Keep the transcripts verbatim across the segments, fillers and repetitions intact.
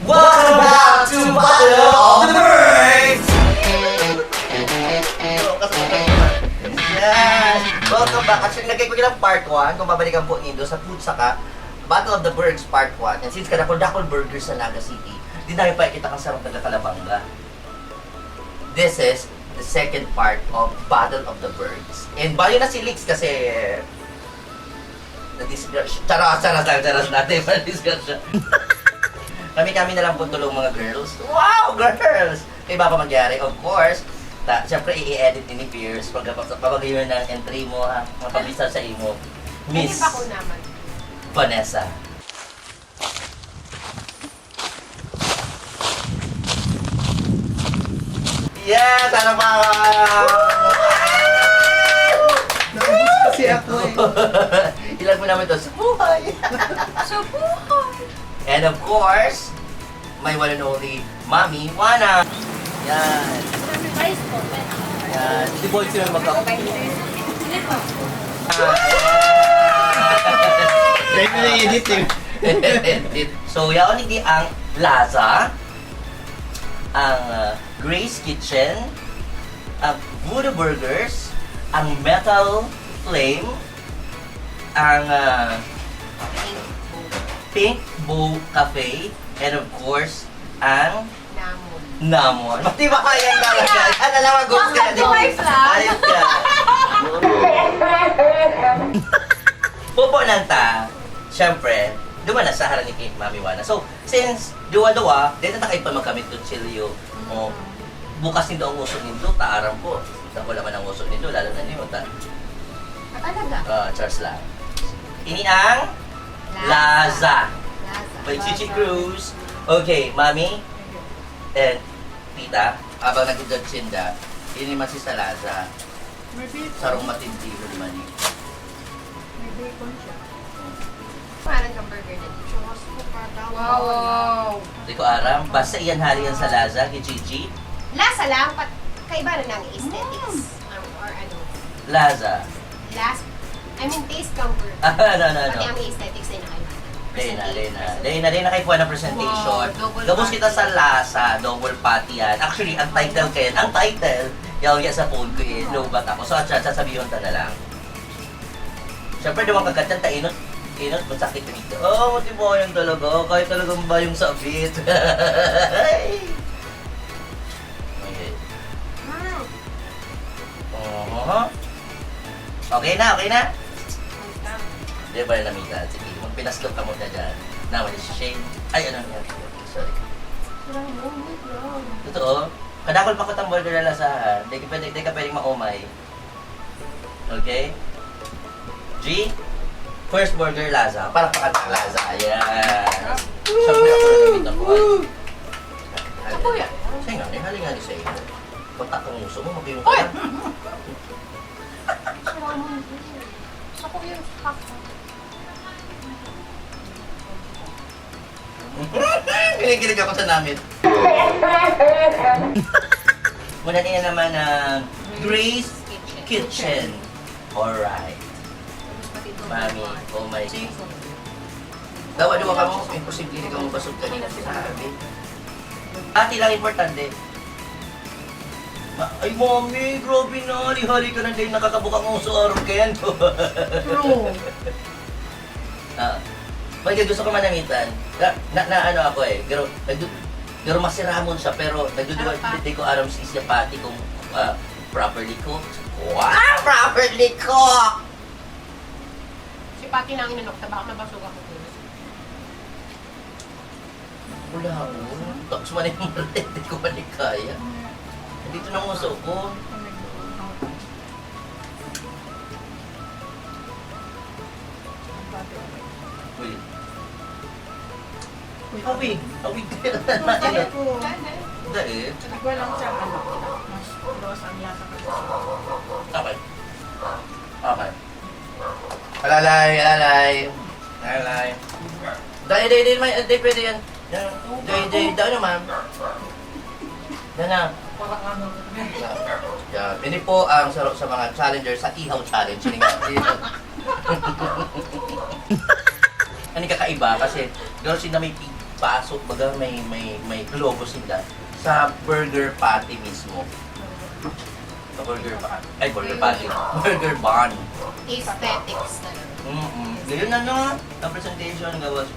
Welcome back to Battle of the Birds! Yes! Welcome back. Actually, lagay ko nilang part one. Kung babalikan po nindo sa food saka Battle of the Birds part one. And since kadakol-dakol burgers sa Naga City, di namin pakikita kang sarong taga Calabanga. This is the second part of Battle of the Birds. And bayo na si Lix kasi nadisgrasya. Charas, charas lang, charas natin. Nadisgrasya. Kami-kami na lang po tulong mga girls. Wow, girls! Kaya ba pa mangyari? Of course, ta, siyempre, i-edit ni Pierce. Pag, pag, pag yun ang entry mo, ha? Mapabisa sa imo. Miss Hindi pa ko naman. Vanessa. Yes! Ano pa? Naubos kasi ako eh. Ilag mo naman ito sa buhay. Sa buhay! And of course, my one and only Mami Wana. Yan. Rice po. Yan. Hindi po sila mag- Hindi po. Dahil na edit eh. So, yaon hindi ang Laza, ang uh, Grace Kitchen, ang Voodoo Burgers, ang Metal Flame, ang uh, Pink Bow Cafe, and of course, ang Namon. Namon. Mati ba kaya yung talaga? Ano lang ang ghost ka? Bakit twice lang? Ayos ka. Pupo lang ta. Siyempre, duman na sa harani kay Mami Wana. So, since duwa-duwa, dito na kayo pa magkamit kutsilyo. O, bukas nindo ang uso nindo, taaram ko. Sa wala man ang uso nindo, lalo na niyo, ta. Ah, talaga? Ah, Charles lang. Ini ang Laza. Laza. By Chichi Cruz. Okay, Mami and Tita, habang nagdadsinda, ini man si Salaza. May bacon. Sarong matindi mo naman eh. May bacon siya. Parang ang burger na dito. Churros ko pa daw. Wow! Di ko aram. Basta iyan hali yan sa Laza, kay Gigi. Lasa lang, pat kaiba na ng aesthetics. Ang, or ano, Laza. last, I mean, taste kang burger. Ah, no, no, Pati no. ang aesthetics ay nakaiba. Dena, Dena. Dena, Dena kay kuha ng presentation. Wow, double Gabos kita sa patty. Lasa, double patty yan. Actually, ang title kayo, ang title, yaw yan sa phone ko eh, lobat ako. So, at sasabihin ta na lang. Siyempre, di man kagat yan, ta inot, inot, masakit dito. Oo, oh, di ba yan talaga? Kahit talagang ba yung sabit? Okay. Mm. Oho. Okay na, okay na. Di ba yung lamita? Sige, magpinaskil ka muna dyan. Naman si Shane. Ay, ano nga? Sorry. Totoo. Kadakol pa ko tang burger na lasahan. Di ka pwede, di ka pwedeng maumay. Okay? G, first burger Laza. Palakpakan ang Laza. Ayan. Siyempre ako na nakita ko. Ay. Ano po yan? Siya nga, eh, hali nga sa iyo. Punta kang uso mo, mag-iwan ka Hoy! na. Sa ko yung half. Kinikilig ako sa namit. Muna niya naman ang Grace Kitchen. Alright. Mami, oh my. Dawa-dawa ka mo, imposible ka mo basog ka dito sa sabi. Ati lang importante. Ma- Ay, mami, grabe na. Hali-hali ka na din nakakabuka ng uso araw, Ken. True. Ah, pag gusto ko manamitan, na, na, na ano ako eh, pero, nagdu, pero masiramon siya, pero nagduduwa, Ano pa? Di ko aram si siya pati kung ah, properly cooked. Wow! Properly cooked! Si Pati lang inanok, ta baka mabasog ako dito. Wala ako. Tapos man yung marete, di ko malikaya. Dito na ang uso ko. Uy. Uy, awig. Awig. Masaya ko. Dahil. Hindi ko alam sa ano. Mas cross ang lasa kasi. Okay. Okay. Alalay, alalay. Alalay. Dahil, dahil, dahil, may, dahil pwede yan. Yan. Dahil, dahil, dahil naman. Yan na. Parang ano. Yan. Ini po ang sa, sa mga challenger sa Ihaw Challenge. Ini nga. Ini kakaiba kasi girls in the may pig. Paso, baga may, may, may logo sila sa burger patty mismo. Sa burger pa, ay, burger patty. Burger bun. Aesthetics talaga. Mm-mm. Ngayon ano, ang presentation, gawas,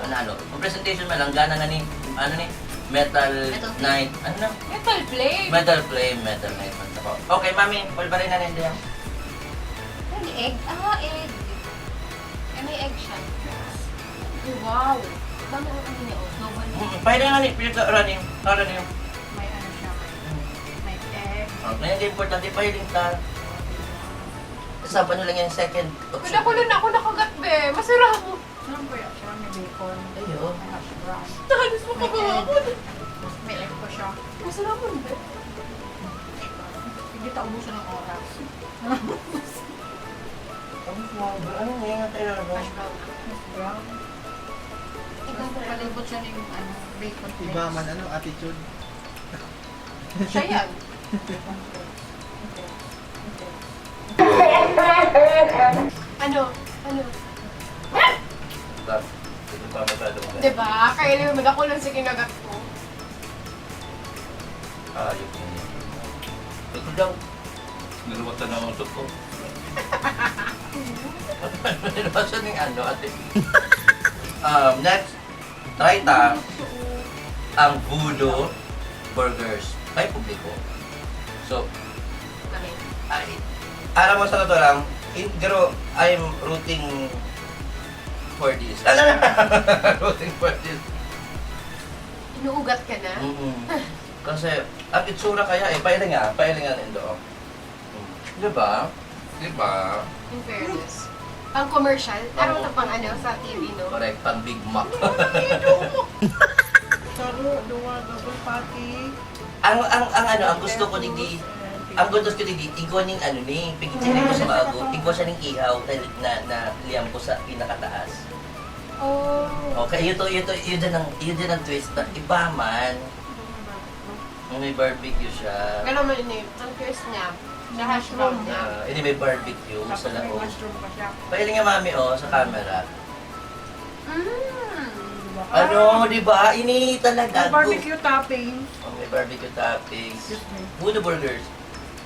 ano, ano, ang presentation man, ang gana na ni, ano ni, Metal Metal Night, ano na? Metal Flame. Metal Flame, Metal Night man ako. Okay, mami, pwede ba rin na nindiyan? Ano, egg? Ah, egg. Eh, may egg siya. Wow! Dami ang ano niya, oh. Double. Mm, pwede nga ni, pinagka-, running, running. May ano siya, may, may egg. Oh, ngayon, importante, pwede ta. Sa ano lang yung second option. Kada ko lang ako nakagat, be. Masarap. Sarap kaya siya, may bacon. Ay, oo. May hash brown. Halos May makabawa egg. Ako. May egg pa siya. Masarap yun, be. Hindi ta ubusan ng oras. Ang sumobra. Ano nga yung kailangan mo? Hash brown. Hash brown. Ikaw po palibot siya ng ano, bacon Iba flakes. Man, ano, attitude. Siya yan. Ano? Ano? Diba? Hindi pa masyadong Diba? Kaya lang yung madako lang sa kinagat ko. Ayok niya. Ito daw. Niluwasan na ang usok ko. Niluwasan ng ano, ate. Um, next, try ta ang Voodoo Burgers. May publiko. So, Okay. ay, alam mo sa totoo lang, in, pero I'm rooting for this. Ano na? Rooting for this. Inuugat ka na? Mm-mm. Kasi, ang itsura kaya eh, pailing nga, pailing nga nindo. Mm. Di ba? Di ba? In fairness. Pang commercial, Oo. Parang ito pang ano, sa T V, no? Correct, pang Big Mac. Saro, duwa, double patty. Ang, ang, ang ano, ang gusto ko, digdi, ang gusto ko, digdi, igwa ning ano ni, pigitsinin ko sa bago, igwa siya ning ihaw na, na, na liam ko sa pinakataas. Oh. Okay, yun to, yun to, yun din ang, yun din ang twist na iba man. May barbecue siya. Pero mainit. Ang twist niya, sa hash brown niya. Ah, hindi may barbecue Tapos sa may loob. Mushroom pa siya. Pailing nga, mami, oh, sa camera. Mm. Ano, di ba? Ini talaga. May barbecue toppings. Oh, may barbecue toppings. Excuse me. Voodoo Burgers.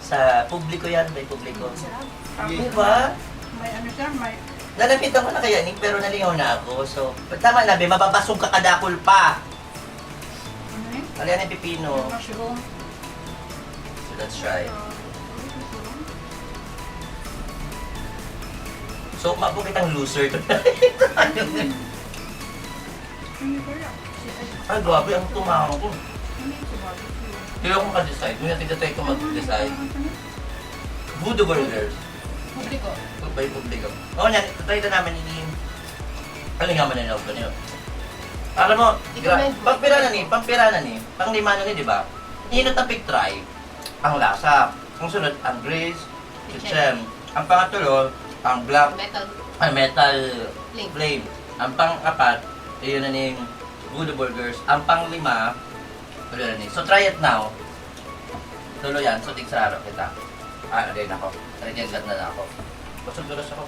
Sa publiko yan, may publiko. Sarap. Di ba? May ano siya, may Nalapitan ko na kaya ni, pero nalingaw na ako. So, tama na, be, mababasog ka kadakol pa. Ano eh? Alian ang pipino. Mushroom. So, let's try. So, mapo kitang loser. Hindi ko yan. Ay, grabe, ang tumawang ko. Hindi ko ba? Kaya akong ka-decide. May natigatay ko mag-decide. Voodoo Burgers. Publiko. Pagpay publiko. Oo, yan. Try na namin ini. Ano nga man ang loob ko niyo? Alam mo, I-comment mo. Pampira na ni, pampira na ni. Pang lima na ni, di ba? Inot ang pig-try. Ang lasa. Ang sunod, ang Grace Kitchen. Kitchen. Ang pangatlo, ang Black Metal. Ay, Metal Flame. Flame. Ang pang-apat, iyon na ning Voodoo Burgers. Ang pang-lima, wala na ni. So, try it now. Tulo yan. So, tigsararo kita. Ah, again ako. Try again na ako. Busog tulos ako.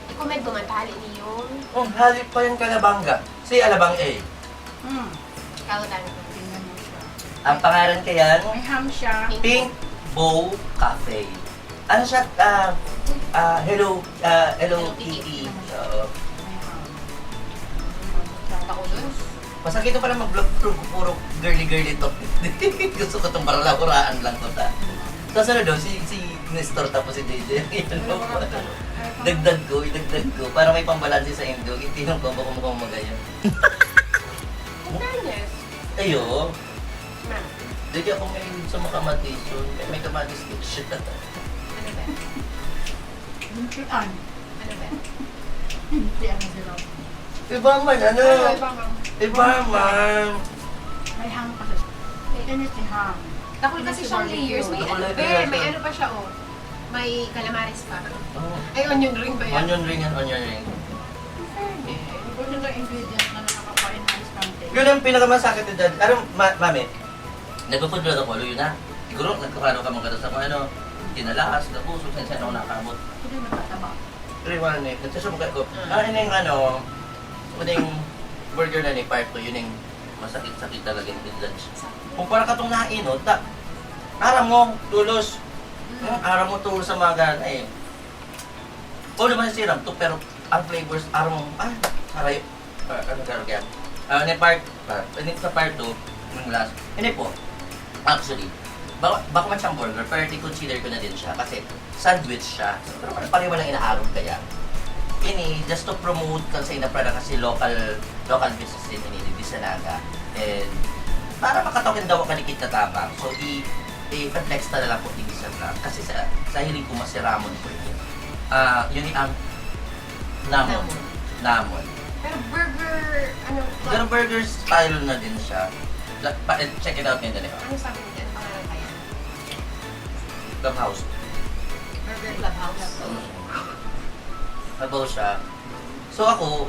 I-comment mo man, pahali niyo. Oh, hali pa yung kalabanga. Si Alabang A. Hmm. Kautan ko. Tingnan mo siya. Ang pangalan kaya, May ham siya. Pink Bow Cafe. Ano siya? Ah, ah, hello, ah, Hello Hello Kitty. Kitty. Oo. May ham. Tata ko dun. Masakit pa lang mag-vlog, puro, puro girly-girly to. Gusto ko itong paralahuraan lang ko ta. Sa sunod daw, si, si Nestor tapos si J J. Ano ba? Dagdag ko, idagdag ko. Para may pambalanse sa indo, itinong ko, baka mukhang magayon. In fairness. Ayo. Ma'am. Dili ako may sa makamatis yun. May, may kamatis ko siya. Ano ba? Buntian. Ano ba? Buntian na sila. Iba man, ano? Ano, iba man. Iba man. May ham kasi. Ini si ham. Takol kasi Ini si siyang barbecue. Layers. May, Takol na may, layers. May ano pa siya, oh. May calamares pa. Oh. Ay, onion ring ba yan? Onion ring yan, onion ring. In fairness. Ito yung ingredients na nakakapain ng spante. Yun ang pinakamasakit ni Dad. Ano, ma-, mami? Nagpo-food vlog ako, luyo na. Siguro, nagkakano ka magkano sa kung ano, tinalas, gabuso, saan saan ako nakakabot. Hindi nagtataba. Pero yung ano, eh, nagsasubok ako. Ah. Ah, yun yung ano, yun yung Burger na ni part two, yun yung masakit-sakit talaga yung midlands. Kumpara ka tong nainot, ta, aram mo, tulos. Hmm, aram mo, tulos sa mga gan-, eh. O naman si Ram to, pero ang flavors, aram mo, ah, aray, ah, ano talaga yan? Ah, ni part, part, ni sa part two, yung last. Hindi po, actually, bako, bako man siyang burger, pero i-consider ko na din siya kasi sandwich siya. Pero pare-pareho lang inaarog kaya. Ini, just to promote kan sa ina para kasi local, local business din ini, di sa Naga. And para makataw kin dawa kadikit na tabang. So, i, i-flex na lang po din sa vlog. Kasi sa, sa hiling ko, masiramon po ini. Ah, yun ang namon. Namon. Namon. Pero burger, ano, Pero burger style na din siya. La, pa, eh, check it out ngayon, dali. Ano sabi mo dyan? Pangalan kaya? Clubhouse. Burger Clubhouse. Mm. Clubhouse siya. So ako,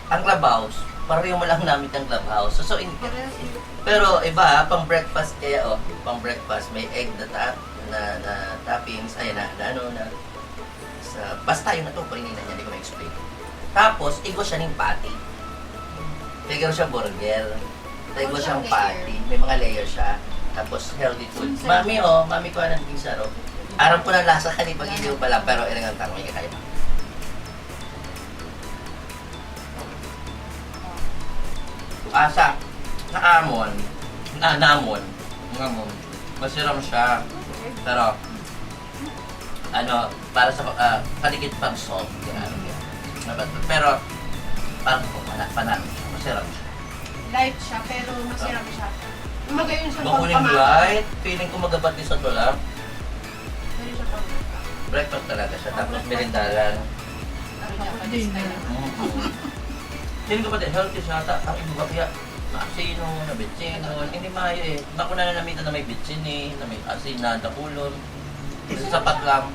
ang Clubhouse, pareho mo lang namit ang Clubhouse. So, so in, Parehas yun. Pero iba, ah, pang breakfast kaya, oh, pang breakfast, may egg na, ta, na, na toppings, ay, na, na ano, na, sa, basta yun na to, pag ininan niya, hindi ko ma-explain. Tapos, igwa siya ning patty. Pero siya burger. Tapos igwa siyang patty. May mga layer siya. Tapos, healthy food. Mami, oh, mami ko anong pizza, ro. Aram ko na lasa ka ni pag-iliw pa lang, pero ilang ang tanong, may kakaiba. Asa, sa amon, na, namon, namon, masiram siya. Pero, ano, para sa, ah, paligid pang salt, yan. Pero, parang, pana-, panalo siya, masiram siya. Light siya, pero masiram siya. Magayon siya. Makuning pagpamata. Light, feeling ko magabat ni sa tula. Magayon siya pagpamata. Breakfast talaga siya, tapos merindalan. Ano siya, Japanese style. Mm-mm. Feeling ko pati healthy siya, ta-, ang iba kaya, maasino, na bitsino, hindi maayo eh. Bako na namita na may bitsin eh, na may asin na dakulon. Sapat lang.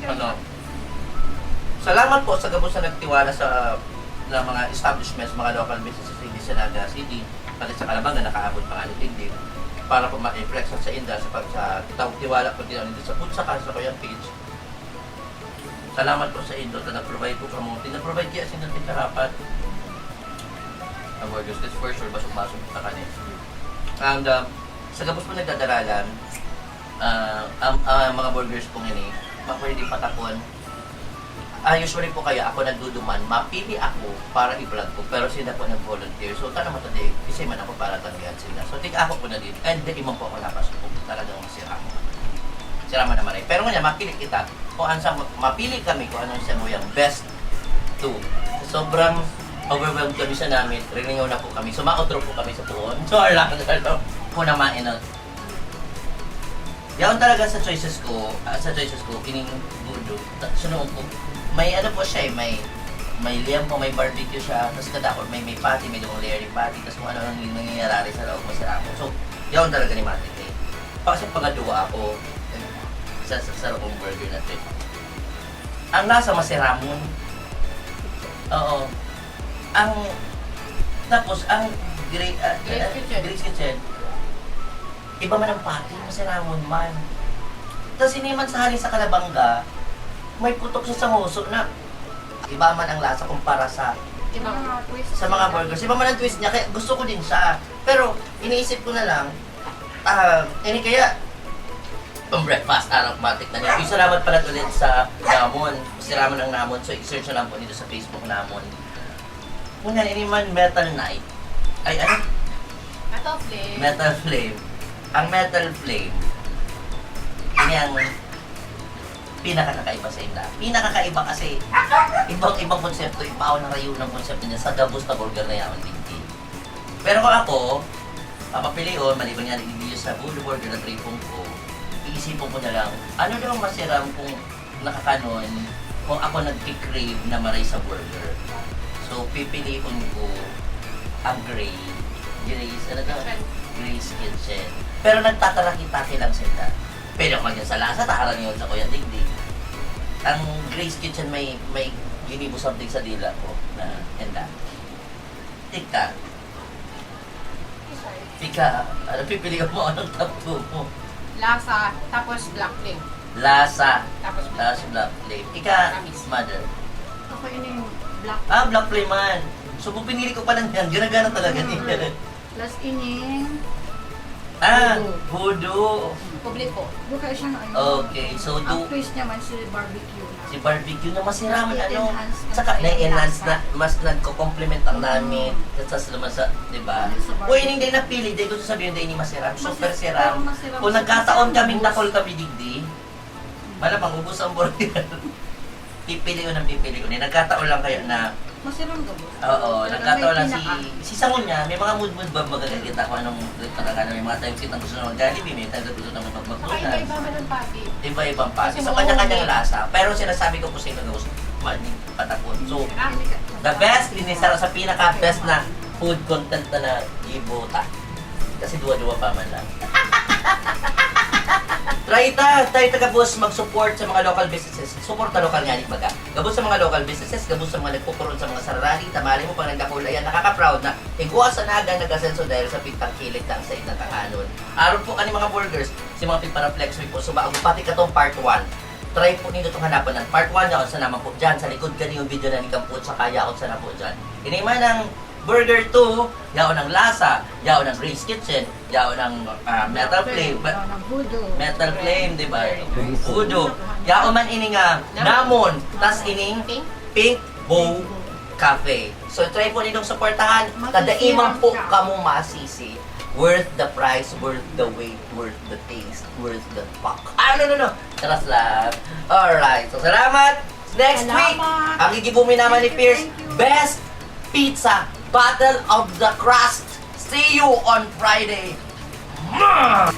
Ano, salamat po sa gabos na nagtiwala sa, na mga establishments, mga local businesses in Naga City, pati sa Calabanga, nakaabot pa nga ni Tigdig, para po ma-reflect sa, sa inda, sa pag-, sa tawag tiwala po tinawag nila sa food sa Casa Koyang Page. Salamat po sa indo, na nag-provide po kamo. Pina-provide kaya sa indo, karapat. Ang burgers, that's for sure, basog-basog pa kani. And, um, sa gabos po nagdadaralan, ah, ang, ang mga burgers pong ini, ma-, pwede patapon. Ah, usually po kaya ako nagduduman, mapili ako para i-vlog ko, pero sila po nag-volunteer. So, tana mo today, isa man ako para tanggihan sila. So, tig ako po na din, and di man po ako napasok po, talagang masira mo. Sira mo naman eh. Pero ngayon, mapili kita, kung ano sa, mapili kami kung anong sa muyang best two. Sobrang overwhelmed kami sa namit, riningaw na po kami, so maotro po kami sa puon. So, alam, alam, kung namain na, Yaon talaga sa choices ko, ah, sa choices ko, kining gudo, ta-, sunoon ko. May ano po siya eh, may, may liam po, may barbecue siya, tas kadakol may, may patty, may dalawang layer yung patty, tas kung ano ang nangyayari sa loob mo sa ramo. So, yaon talaga ni Mate eh. Kasi pangaduwa ako, eh, sa, sa, sa sarong burger na to eh. Ang lasa, masiramon. Oo. Ang, tapos, ang Gra-, ah, Grace ah, Kitchen. Grace Kitchen. Iba man ang patty, masiramon man. Tas hindi man sa halin sa Calabanga, may putok siya sa nguso na iba man ang lasa kumpara sa Ibang twist. Sa mga burgers. Iba man ang twist niya, kaya gusto ko din siya. Pero iniisip ko na lang, ah, ini kaya, pang breakfast, aromatic na niya. Uy, salamat pala ulit sa Namon. Si Ramon ang Namon, so i-search na lang po dito sa Facebook Namon. Ngunyan, ini man Metal Night. Ay, ano? Metal Flame. Metal Flame. Ang Metal Flame, ini ang pinakakakaiba sa inda. Pinakakaiba kasi ibang-ibang konsepto, iba ang narayo ng konsepto niya sa gabos na burger na yaman digdi. Pero kung ako, papapilion, maliban nga nagigiliyo sa Budo Burger na tripong ko, iisipon ko na lang, ano daw ang masiram kung nakakanon kung ako nagki-crave na maray sa burger. So, pipilion ko ang Gray, Grace, ano to? Kitchen. Grace Kitchen. Pero nagtataraki-taki lang sila. Pero kung sa lasa, taharan yun sa Kuya Digdig. Ang Grace Kitchen may, may ginibo something sa dila ko na, and that. Tika. Ika, ano pipiliin mo? Anong top two mo? Lasa, tapos black flame. Lasa, Tapos tapos black flame. Ika, Tamis. Mother. Ako yun yung black. Ah, black flame man. So, kung pinili ko pa lang yan, gana-gana talaga niya. Plus ining Ah, Voodoo. Voodoo. Publiko. Doon kaya siya na ano. Okay, so Ang do... twist niya man si barbecue na. Si barbecue na masiraman, ano. Enhance na Saka siya yung na-enhance lasa. na, mas nagko-complement ang dami. Mm. Sa sa naman sa, di ba? Ano sa O ining barbecue? Day na pili, Day, gusto sabihin, Day, ni masiram. Super Masi- siram. Pero masiram. Kung nagkataon Masiram kaming gabos. dakol kami, Digdi, malamang ubos ang burger. Pipili ko ng pipili ko. Nagkataon lang kaya na, Masiram gabos. Oo, Talaga nagkataon may lang si, pinaka- si Sangon niya, may mga mood-mood ba magkakita kung anong talaga na may mga time kitang gusto na mag-Jollibee, may time gusto na mag-Jollibee. Saka iba-iba man ang topic. Iba-ibang pati. Kasi So, mga kanya-kanyang homemade. Lasa. Pero sinasabi ko po sa inyo, gusto, maading patapon. So, the best, linisara sa pinaka-best na food content na nagibo ta. Kasi duwa-duwa pa man lang. Try ta, try ta gabos mag-support sa mga local businesses. Support na local nga, di baga. Gabos sa mga local businesses, gabos sa mga nagpupuron sa mga sararali, tamali mo pag nagdakula yan, nakaka-proud na igwa sa nagang nag-asenso dahil sa pigtangkilik na ang said na tanganon. Aron po kani mga burgers, si mga pigpara-flex week po, subago pati katong part one. Try po ninyo itong hanapan ng part one, yaon sa naman po dyan, sa likod kani yung video na ni Kamput, sa kaya ako sa na po dyan. Ini man ang Burger two, yaon ang Lasa, yaon ang Ray's Kitchen, yaon ang ah, Metal Flame, ba- Ano, Voodoo. Metal Flame, di ba? Voodoo. Yaon man ini nga Namon, tas ining Pink. Pink Bow Cafe. So try po ninyong suportahan. Kada Masisiyahan imang po ka. Kamo masisi. Worth the price, worth the wait, worth the taste, worth the fuck. Ah, no, no, no. Charas lang. Alright. So, salamat. Next Salamat. Week, ang gigibo mi naman ni Thank you, Pierce, thank you. Best Pizza Battle of the Crust. See you on Friday. Mwah!